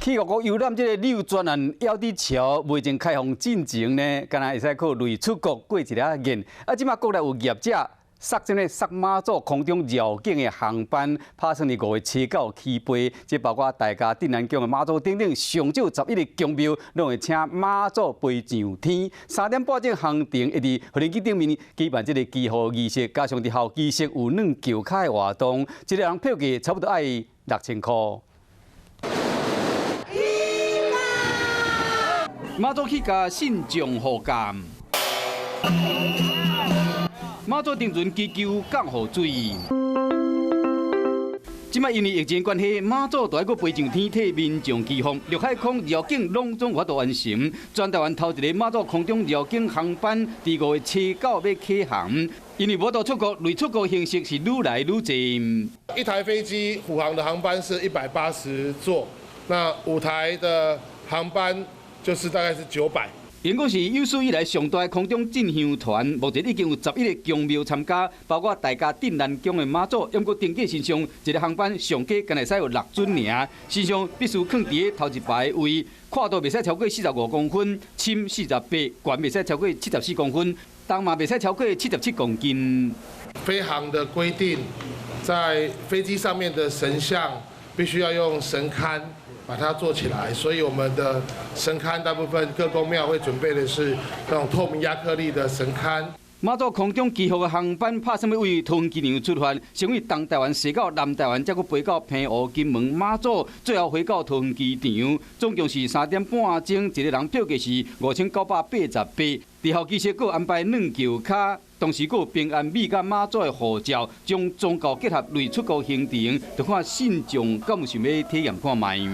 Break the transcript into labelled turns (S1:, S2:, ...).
S1: 去外國遊覽這個旅遊專案枵佇撨未前開放進前呢，敢若會使靠類出國過一下癮。啊，這馬國內有業者殺這个殺媽祖空中繞境的航班，拍算佇5月7、9起飛。這包括大甲鎮瀾宮的媽祖等等，上少11個宮廟，攏會請媽祖飛上天。3點半鐘航程，會佇無人機頂面舉辦這个祈福儀式，加上佇候機室有軟轎跤的活動，一个人票價差不多愛6000箍。媽祖去共信眾護駕，媽祖登船祈求降雨水。這擺因為疫情關係，媽祖都愛閣飛上天替民眾祈福，陸海空繞境攏總有法度完成。全台灣頭一个媽祖空中繞境航班，佇5月7、9欲啟航。因為無法度出國，類出國形式是愈來愈濟。
S2: 一台飛機虎航的航班是180座，那五台的航班就是大概是900。
S1: 因講是有史以來上大空中進香團，目前已經有11個宮廟參加，包括大甲鎮瀾宮的媽祖。毋過登記神像，一個航班上低敢會使有六尊爾，神像必須囥佇頭一排位，闊度袂使超過45公分，深48，懸袂使超過74公分，重嘛袂使超過77公斤。
S2: 飛航的規定，在飛機上面的神像必須要用神龕把它做起來，所以我們的神龕大部分各宮廟會準備的是那種透明亞克力的神龕。
S1: 媽祖空中祈福的航班拍算欲為桃園機場出發，先為東台灣西到南台灣，再閣飛到澎湖、金門、媽祖，最後回到桃園機場。總共是3點半鐘，一個人票價是5988。佇候機室閣安排軟轎跤，同時閣有平安米佮媽祖的護照，將宗教結合類出國行程，就看信眾敢有想欲體驗看覓。